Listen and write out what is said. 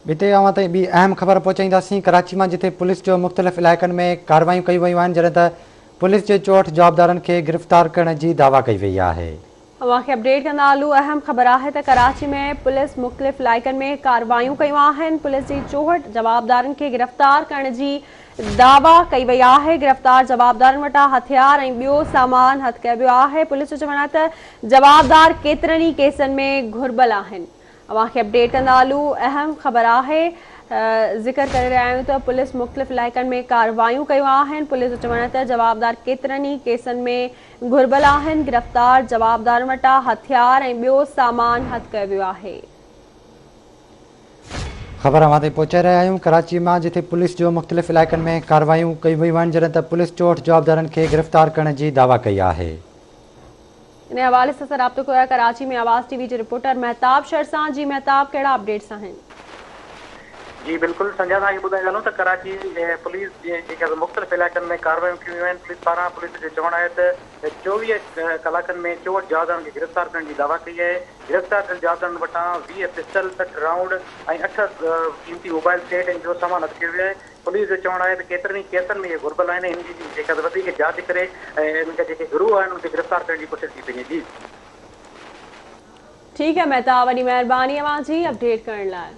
ٻئي تي اوهان تائين ٻي اهم خبر پهچائينداسين ڪراچي مان جتي پوليس جو مختلف علائقن ۾ ڪارروايون ڪيون ويون آهن جڏهن ته پوليس جي 64 جوابدارن کي گرفتار ڪرڻ جي دعويٰ ڪئي وئي آهي. اوهان کي اپڊيٽ ڪندا هلون اهم خبر آهي ته ڪراچي ۾ پوليس مختلف علائقن ۾ ڪارروايون ڪيون آهن پوليس جي 64 جوابدارن کي گرفتار ڪرڻ جي دعويٰ ڪئي وئي آهي گرفتار جوابدارن وٽان هٿيار ۽ ٻيو سامان هٿ ڪيو ويو آهي پوليس جو چوڻ آهي ته جوابدار ڪيترن ئي ڪيسن ۾ گهربل آهن. اوهان کي اپڊيٽ ڪندا هلون اهم خبر آهي ذڪر ڪري رهيا آهيون ته پوليس مختلف علائقن ۾ ڪارروايون ڪيون آهن پوليس جو چوڻ آهي ته جوابدار ڪيترن ئي ڪيسن ۾ گهربل آهن گرفتار جوابدارن وٽان هٿيار ۽ ٻيو سامان هٿ ڪيو ويو آهي. خبر اوهان تائين پهچائي رهيا آهيون ڪراچي مان جتي پوليس جو مختلف علائقن ۾ ڪارروايون ڪيون ويون آهن جڏهن ته پوليس 64 جوابدارن کي گرفتار ڪرڻ جي دعويٰ ڪئي آهي. ان حوالي سان اسان رابطو ڪيو آهي ڪراچي ۾ آواز ٽي وي جي رپورٽر مهتاب شر سان جي مهتاب ڪهڙا اپڊيٽس آهن. جي بلڪل سنجا توهان کي ٻڌائي هلون ته ڪراچي پوليس جي جيڪا مختلف علائقن ۾ ڪارروايون ڪيون ويون آهن پوليس پاران پوليس جو چوڻ آهي ته 24 ڪلاڪن ۾ 64 جوابدارن کي گرفتار ڪرڻ جي دعويٰ ڪئي آهي گرفتار ٿيل جوابدارن وٽان 20 پسٽل 60 رائونڊ ۽ 8 قيمتي موبائل سيٽ ۽ ٻيو سامان هٿ ڪيو ويو آهي پوليس جو چوڻ آهي ته ڪيترن ئي ڪيسن ۾ اهي گهربل آهن ۽ انهن جي جيڪا وڌيڪ جاچ ڪري ۽ انهن جا جيڪي گروهه آهن انهن کي گرفتار ڪرڻ جي ڪوشش ڪئي پئي وڃي جي. ٺيڪ آهي مهتاب وڏي مهرباني اوهان جي اپڊيٽ ڪرڻ لاء.